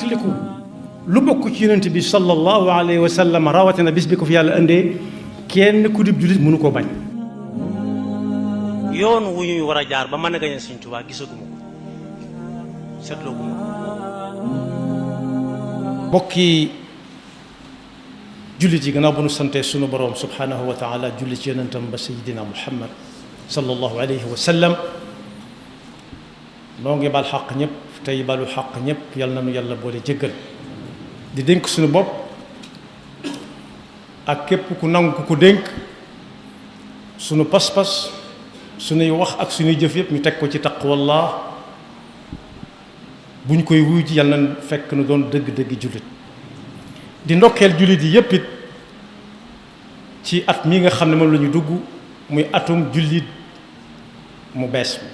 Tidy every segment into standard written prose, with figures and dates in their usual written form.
fàttaliku lu bokk ci yonent bi sallallahu alayhi wa sallam rawatina bis bi ko fi yàlla indee kenn ku dib jullit mënu koo bañ. yoon wu ñuy war a jaar ba mën a gañe Sëñ Tuubaa gisaguma ko seetlooguma ko. bokki jullit yi gannaaw bu nu sante sunu boroom subhanahu wa taala julli ci yonentam ba sayidina muhammad sallallahu alayhi wa sallam noo ngi bal xaq ñëpp tey balu xaq ñëpp yal na nu yàlla boole jéggal di dénk suñu bopp ak képp ku nangu ku ko dénk sunu pas-pas sunuy wax ak sunuy jëf yëpp ñu teg ko ci taqwallah bu ñu koy wuy ji yal na fekk nu doon dëgg-dëgg jullit di ndokkeel jullit yi yëpp it ci at mi nga xam ne moom la ñu dugg muy atum jullit mu bees mi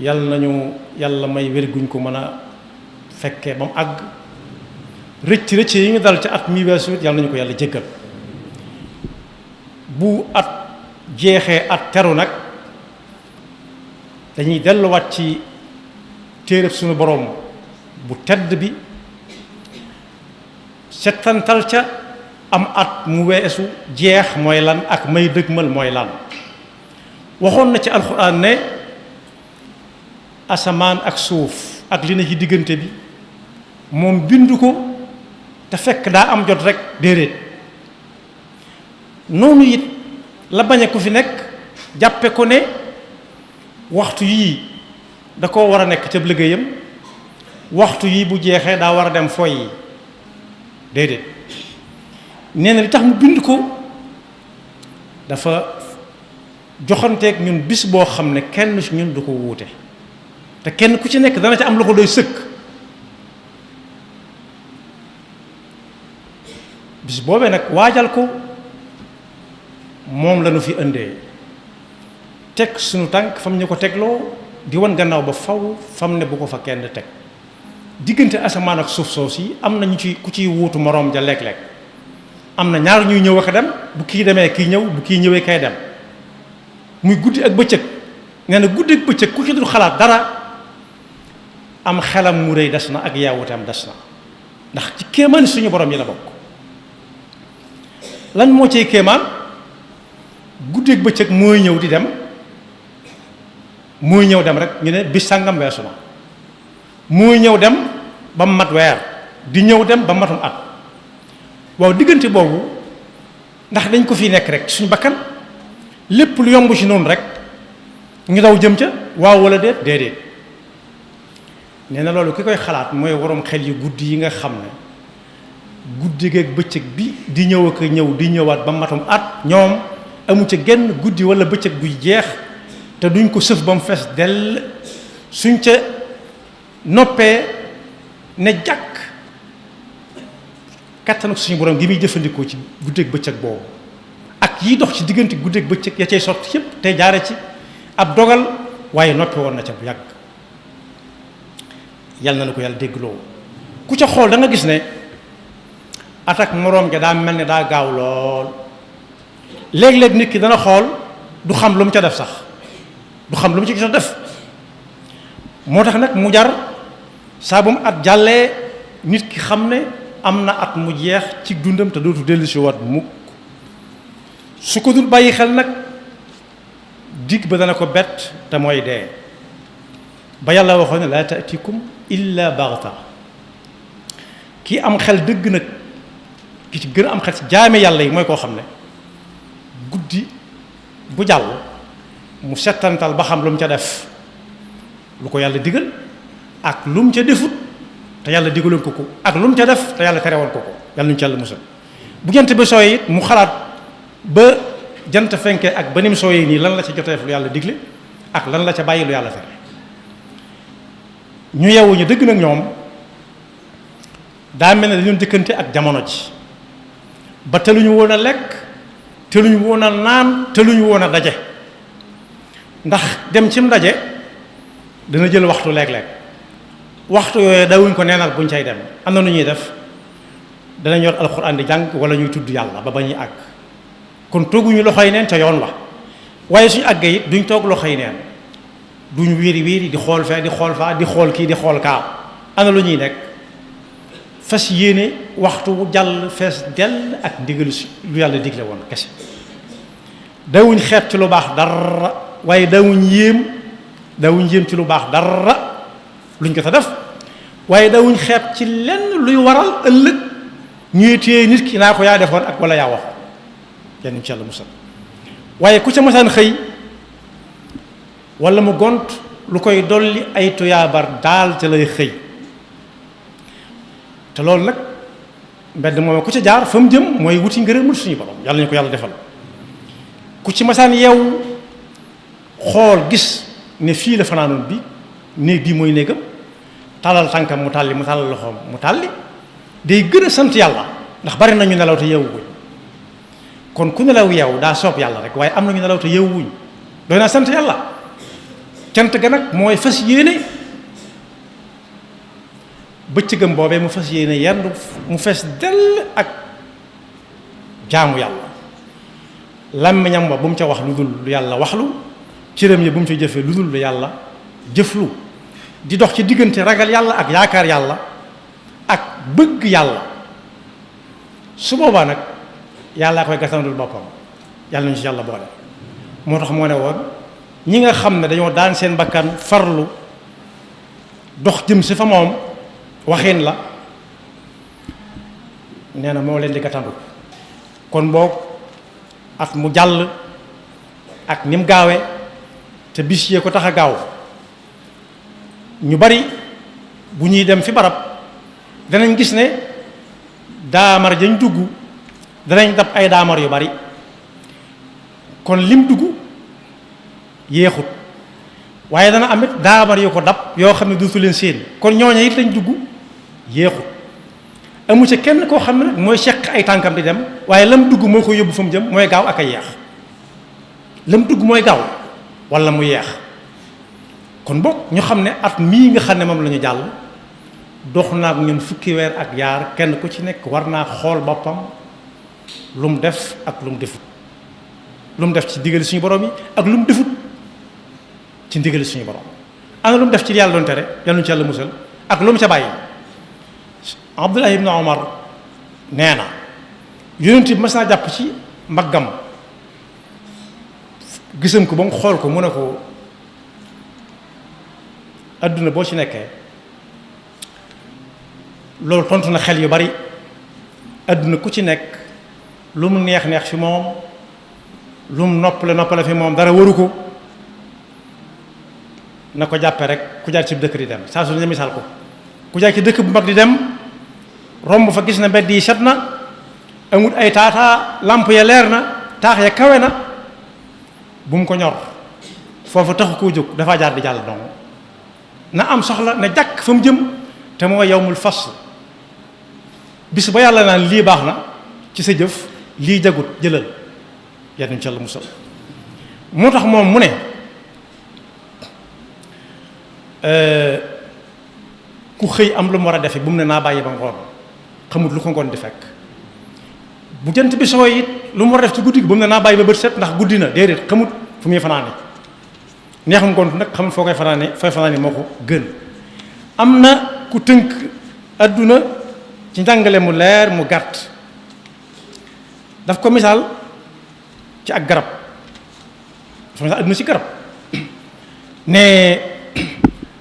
yal nañu yàlla may wér guñ ko mën a fekkee ba mu àgg rëcc yi ñu dal ca at mi weesu it yal nañu ko yàlla jéggal bu at jeexee at teru nag dañuy delluwaat ci téereb suñu boroom bu tedd bi settantal ca am at mu weesu jeex mooy lan ak may dëgmal mooy lan waxoon na ci alxuraan ne asamaan ak suuf ak li ne ci diggante bi moom bindu ko te fekk daa am jot rek déedéet noonu it la bañe ku fi nekk jàppe ko ne waxtu yii da koo war a nekk ca liggéeyam waxtu yii bu jeexee daa war a dem foy yi déedéet nee na li tax mu bind ko dafa joxanteeg ñun bis boo xam ne kenn ci ñun du ko wuute te kenn ku ci nekk dana ci am lu ko doy sëkk bis boobee nag waajal ko moom la ñu fi indee teg suñu tànk fam ñu ko tegloo di wan gannaaw ba faw fam ne bu ko fa kenn teg diggante asamaan ak suuf soos yi am na ñu ci ku ciy wuutu moroom ja léeg-léeg am na ñaar ñuy ñëw ak dem bu kii demee kii ñëw bu kii ñëwee kay dem muy guddi ak bëccëg nee na guddi ak bëccëg ku ci dul xalaat dara am xelam mu rëy des na ak yaawuteem des na ndax ci kéemaani suñu borom yi la bokk lan moo ciy kéemaan guddi ak bëccëg mooy ñëw di dem mooy ñëw dem rek ñu ne bis sàngam weesu na mooy ñëw dem ba mu mat weer di ñëw dem ba matum at waaw diggante boobu ndax dañ ko fi nekk rek suñu bakkan lépp lu yomb ci noonu rek ñu daw jëm ca waaw wala déedéet nee na loolu ki koy xalaat mooy waroom xel yu guddi yi nga xam ne guddi geeg bëccëg bi di ñëw ak ñëw di ñëwaat ba matum at ñoom amu ca genn guddi wala bëccëg buy jeex te duñ ko sëf ba mu fees dell suñ ca noppee ne jàkk kattan ak suñu borom gi muy jëfandikoo ci guddeeg bëccëg boobu ak yi dox ci diggante guddeeg bëccëg ya cay sotti yépp te jaare ci ab dogal waaye noppi woon na ca bu yàgg yàlla na ko yàlla déggloo ku ca xool da nga gis ne at ak moroom ja daa mel ne daa gaaw lool léeg-léeg nit ki dana xool du xam lu mu ca def sax du xam lu mu ci gis def moo tax nag mu jar saa bu mu at jàllee nit ki xam ne am na at mu jeex ci dundam te dootu dellu si waat mukk su ko dul bàyyi xel nag digg ba dana ko bett te mooy dee ba yàlla waxoon ne laa taatikum illa baxta ki am xel dëgg nag ki ci gën a am xel ci jaame yàlla yi mooy koo xam ne guddi bu jàll mu settantal ba xam lu mu ca def lu ko yàlla digal ak lu mu ca defut te yàlla digaloon ko ak lu mu ca def te yàlla terewoon ko yàlla nu ci yàlla musal bu jant bi sooyee it mu xalaat ba jant fenkee ak ba ni mu sooyee nii lan la ca jotee def lu yàlla digle ak lan la ca bàyyi lu yàlla tere ñu yeewu ñu dëgg nag ñoom daa mel ne dañu jëkkante ak jamono ji ba te lu ñu woon a lekk te lu ñu woon a naan te lu ñu woon a daje ndax dem cim ndaje dana jël waxtu léeg-léeg waxtu yooyu dawuñ ko neenal buñ cay dem am na nu ñuy def danañ yor alxuraan di jàng wala ñuy tudd yàlla ba ñuy àgg kon tooguñu loxoy neen ca yoon wa waaye suñu àggee it duñ toog loxoy neen duñ wiiri wiiri di xool fee di xool faa di xool kii di xool kaa ana lu ñuy nekk fas yéene waxtu wu jàll fees dell ak ndigalu lu yàlla digle woon kese dawuñ xeet ci lu baax dara waaye dawuñ yéem ci lu baax dara luñ ko ta def waaye dawuñ xeet ci lenn luy waral ëllëg ñuy téye nit ki naa ko yaa defoon ak wala yaa wax yenn incha allah musal waaye ku ca masaan xëy wala mu gont lu koy dolli ay tuyaabar daal ca lay xëy te loolu nag mbedd moom ku ca jaar fa mu jëm mooy wuti ngërëmul suñu borom yàlla ñu ko yàlla defal ku ci masaan yeewu xool gis ne fii la fanaanoon bi néeg bii mooy néegam tàllal tànkam mu tàlli mu tàllal loxoom mu tàlli day gën a sant yàlla ndax bari nañu nelaw te yeewu wuñ kon ku nelaw yeewu daa soob yàlla rek waaye am nañu nelaw te yeewu wuñ doy naa sant yàlla cant ga nag mooy fas yéene bëccëgam boobee mu fas yéene yendu mu fees dell ak jaamu yàlla làmmiñam wa bu mu ca wax lu dul lu yàlla waxlu cëram yi bu mu ca jëfe lu dul lu yàlla jëflu di dox ci diggante ragal yàlla ak yaakaar yàlla ak bëgg yàlla su boobaa nag yàllaa koy gasandul boppam yàlla nañu ci yàlla boole moo tax moo ne woon ñi nga xam ne dañoo daan seen bakkan farlu dox jëm si fa moom waxin la nee na moo leen di gatandu kon boog at mu jàll ak ni mu gaawee te bis yee ko tax a gaaw ñu bari bu ñuy dem fi barab danañ gis ne daamar dañ dugg danañ dab ay daamar yu bari kon lim dugg yéexut waaye dana amit daamar yu ko dab yoo xam ne duutu leen seen kon ñooña it lañ dugg yéexut amu ca kenn koo xam ne nag mooy seq ay tànkam di dem waaye lam dugg moo ko yóbbu fa mu jëm mooy gaaw ak a yeex lam dugg mooy gaaw wala mu yeex kon boog ñu xam ne at mii nga xam ne moom la ñu jàll dox naa ak ñun fukki weer ak yaar kenn ku ci nekk war naa xool boppam lu mu def ak lu mu defut lu mu def ci ndigali suñu borom yi ak lu mu defut ci ndigali suñu borom ana lu mu def ci yàlla doon tere yàlla ñu ci yàlla musal ak lu mu ca bàyyi Abdullah ibn Omar nee na yonent bi mas naa jàpp ci mbaggam gisam ko ba mu xool ko mu ne ko adduna boo ci nekkee loolu tontu na xel yu bari adduna ku ci nekk lu mu neex neex fi moom lu mu noppale fi moom dara waru ko na ko jàppe rek ku jaar ci dëkk di dem saa su ne misaal ko ku jaar ci dëkk bu mag di dem romb fa gis na mbedd yi set na amut ay taataa lamp ya leer na taax ya kawe na bu mu ko ñor foofu taxu koo jóg dafa jaar di jàll dong na am soxla ne jàkk fa mu jëm te mooy yawmul fasl bis ba yàlla naan lii baax na ci sa jëf lii jagut jëlal yàlla insha Allah musal moo tax moom mu ne ku xëy am lu mu war a defe bu mu ne naa bàyyi ba ngoon xamut lu ko ngoon di fekk bu jant bi soo it lu mu war a def ci guddi gi bu mu ne naa bàyyi ba bët set ndax guddi na déedéet xamut fu muy fanaane neexum ngont nag xamut foo koy fanaane moo ko gën am na ku tënk adduna ci njàngale mu leer mu gàtt daf ko misaal ci ak garab dafa misaal adduna ci garab ne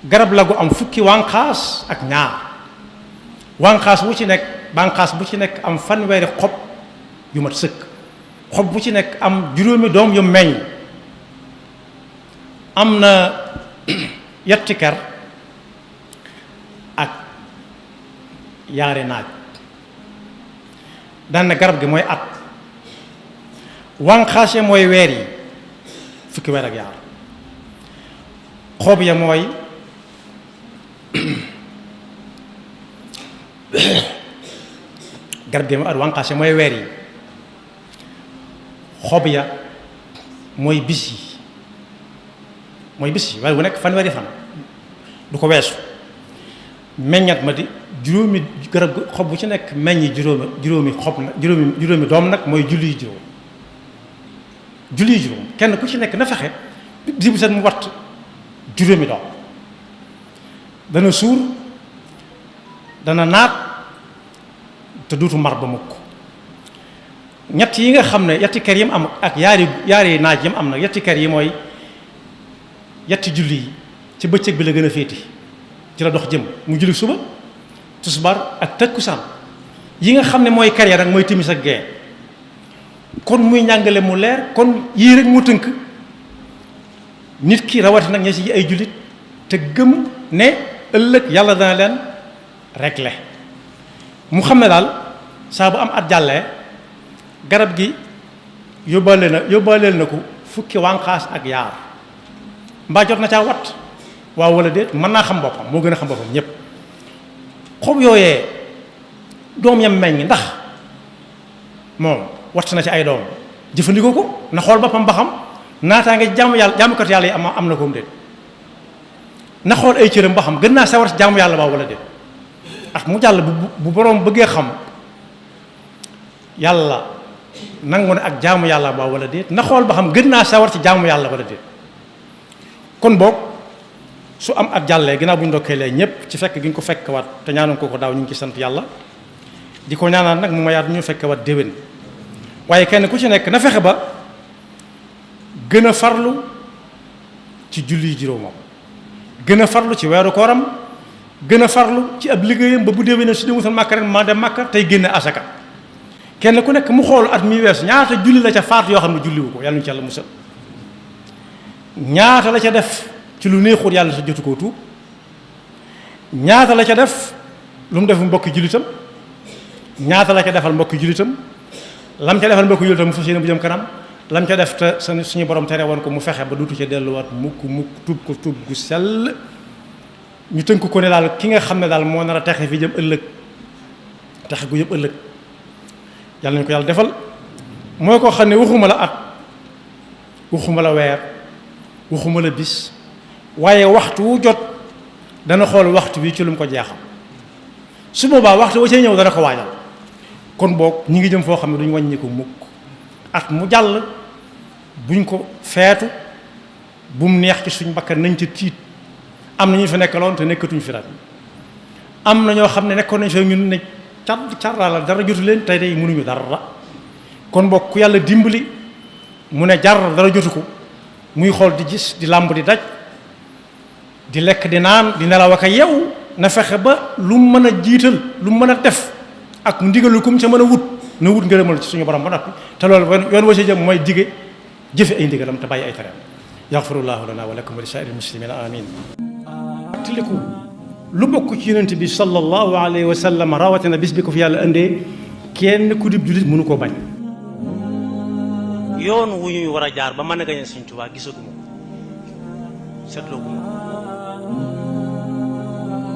garab la gu am fukki wànqaas ak ñaar wànqaas bu ci nekk bànqaas bu ci nekk am fanweeri xob yu mat sëkk xob bu ci nekk am juróomi doom yu meññ am na yetti ker ak yaari naaj daan na garab gi mooy at wànqaas ya mooy weer yi fukki weer ak yaar xob ya mooy garab gi mooy at wànqaas ya mooy weer yi xob ya mooy bis yi waaye bu nekk fanweeri fan du ko weesu meññat ma di juróomi garab xob bu ci nekk meññi juróomi xob na juróomi doom nag mooy julli juróom kenn ku ci nekk na fexe di bu set mu watt juróomi doom dana suur dana naat te duutu mar ba mukk ñett yi nga xam ne yetti kër yi mu am ak yaari naaj yi mu am nag yetti kër yi mooy yetti julli yi ci bëccëg bi la gën a féeti ci la dox jëm mu julli suba tisbaar ak takkusaan yi nga xam ne mooy kër ya nag mooy timis ak gee kon muy njàngale mu leer kon yii rek mu tënk nit ki rawati nag ña ci ay jullit te gëm ne ëllëg yàlla dana leen régler mu xam ne daal saa bu am at jàllee garab gi yóbbaaleel na ko fukki wànqaas ak yaar mbaa jot na caa wat waaw wala déet mën naa xam boppam moo gën a xam boppam ñépp xob yooyee doom yam meññ ndax moom wat na ci ay doom jëfandikoo ko na xool boppam ba xam naataa nga jaamukat yàlla yi am na koom déet na xool ay cëram ba xam gën naa sawar ci jaamu yàlla waaw wala déet ak mu jàll bu boroom bëggee xam yàlla nangu ne ak jaamu yàlla waaw wala déet na xool ba xam gën naa sawar ci jaamu yàlla wala déet kon boog su am at jàllee ginnaaw bu ñu ndokkeelee ñépp ci fekk gi ñu ko fekkwaat te ñaanoon ko daaw ñu ngi ci sant yàlla di ko ñaanal nag mu mayaat ñu fekkwaat déwén waaye kenn ku ci nekk na fexe ba gën a farlu ci julli juróomam gën a farlu ci weeru kooram gën a farlu ci ab liggéeyam ba bu déwénee su demutal màkka ren maa dem màkka tey génne asaka kenn ku nekk mu xool at mi weesu ñaata julli la ca faatu yoo xam ne julliwu ko yàlla ñu ci yàlla musal ñaata la ca def ci lu neexut yàlla sa jotu koo tuub ñaata la ca def lu mu def mbokki jullitam ñaata la ca defal mbokki jullitam lam ca defal mbokki jullitam mu fas yéene bu jëm kanam lam ca def te suñu borom tere woon ko mu fexe ba duutu ca delluwaat mukk tuub ko tuub gu sell ñu tënk ko ne daal ki nga xam ne daal moo nar a texe fi jëm ëllëg texe gu yëpp ëllëg yàlla nañu ko yàlla defal mooy koo xam ne waxuma la at waxuma la weer waxuma la bis waaye waxtu wu jot dana xool waxtu bi ci lu mu ko jeexal su boobaa waxtu wa cay ñëw dana ko waajal kon boog ñi ngi jëm foo xam ne duñ wàññi ko mukk at mu jàll buñ ko feetu bu mu neex ci suñ bakkan nañ ca tiit am na ñu fa nekkaloon te nekkatuñ fi rat am na ñoo xam ne nekkoon nañ fa ñun ne carala dara jotu leen tey day mënuñu dara kon boog ku yàlla dimbali mu ne jar dara jotu ko muy xool di gis di làmb di daj di lekk di naan di nelaw ak a yeewu na fexe ba lu mu mën a jiital lu mu mën a def ak ndigalu kum ca mën a wut na wut ngërëmal ci suñu borom ba noppi te loolu yoon wa ci jëm mooy dige jëfe ay ndigalam te bàyyi ay tereem yaxfirullahu lana wa lakum wa li saa'iril muslimina amin tiliku lu bokk ci yonent bi sallallahu alayhi wa sallam rawatina bis bi ko fi yàlla indee kenn ku dib jullit mënu koo bañ yoon wu ñuy war a jaar ba mën a gañe Sëñ Tuubaa gisaguma ko seetloo guma ko